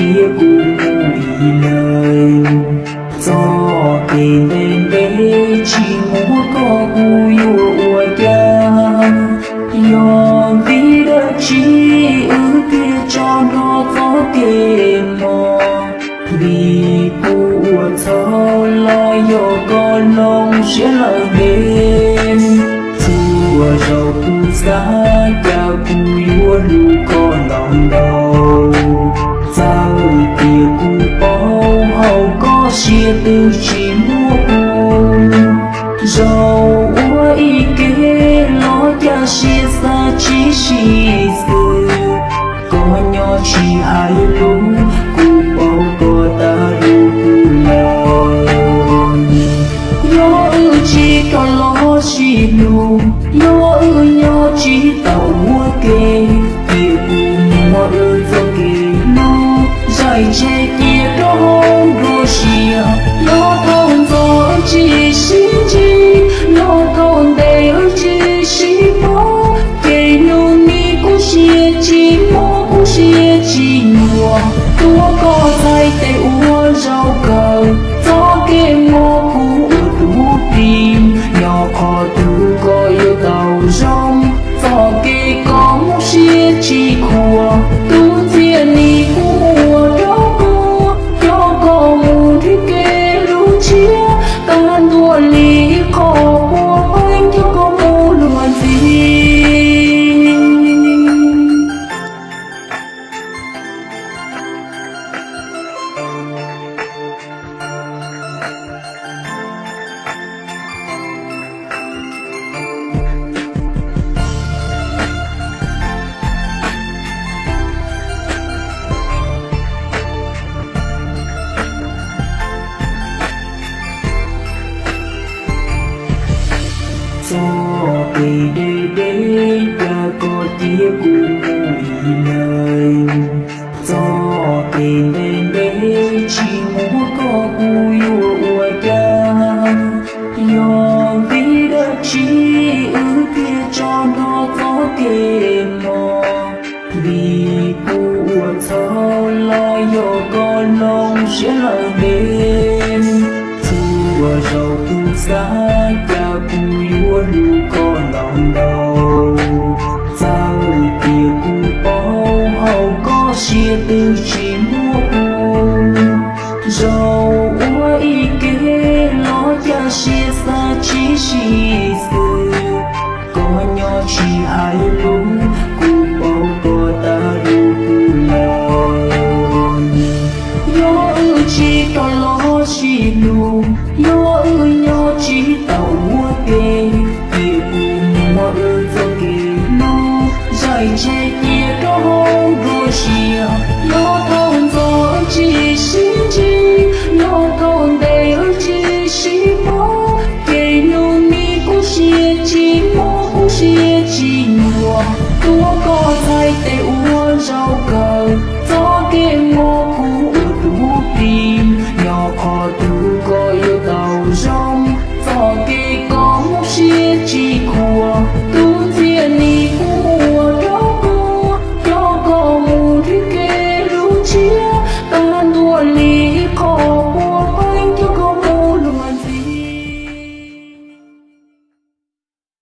tias kuv mus ib leeg. Txoj kev ntev ntev tsis muaj koj kuv yuav ua cas? Yog vim dab tsi wb thiaj tso nrog txoj kev no? Vim kuv ua txhaum los yog koj hloov siab lawm ntev? Txhua zaus kuv xav cas kuv yuav hlub koj ntau ntau. Txawm tias kuv paub hauv koj siab twb tsis muaj kuv, zaum ua ib ke los cas siab xav tsis sib xws. Koj nyob tsis hais lus, kuv paub koj tas lus kuv lawm. Yog wb tsis rov los sib hlub, yog wb nyob tsis tau ua ke, ces kuv muab wb txoj kev hlub zaim tseg cia rau hauv nruab siab. Yog thaum ntxov wb tsis sib ntsib, yog thaum ntev wb tsis sib paub, ces hnub nim kuv siab tsis mob kuv siab tsis nyuaj, tuav koj txhais tes ua zaum kawg. Txoj kev mob kuv ua tus ris, yog qhov twg koj yuav tau zoo. Txoj kev koj mob siab tsis khuam, tus txiaj nim kuv muab rau koj, coj koj mus nrhiav kev hlub tshiab. Tag ntuj li ib qho puas pheej coj koj mus luag ntxhi. Txoj kev deb deb cas koj cia kuv mus ib leeg. Txoj kev ntev ntev tsis muaj koj kuv yuav ua cas? Yog vim dab tsi wb thiaj tso nrog txoj kev no? Vim kuv ua txhaum los yog koj hloov siab lawm ntev? Txhua zaus kuv xav cas kuv yuav hlub koj ntau ntau. Txawm tias kuv paub hauv koj siab twb tsis muaj kuv, zaum ua ib ke los cas siab xav tsis sib xws. Koj nyob tsis hais lus, kuv paub koj tas lus kuv lawm. Yog wb tsis rov los sib hlub, yog wb nyob tsis tau ua ke, ces kuv muab wb txoj kev hlub zaim tseg cia rau hauv nruab siab. Yog thaum ntxov wb tsis sib ntsib, yog thaum ntev wb tsis sib paub, ces hnub nim kuv siab tsis mob kuv siab tsis nyuaj, tuav koj txhais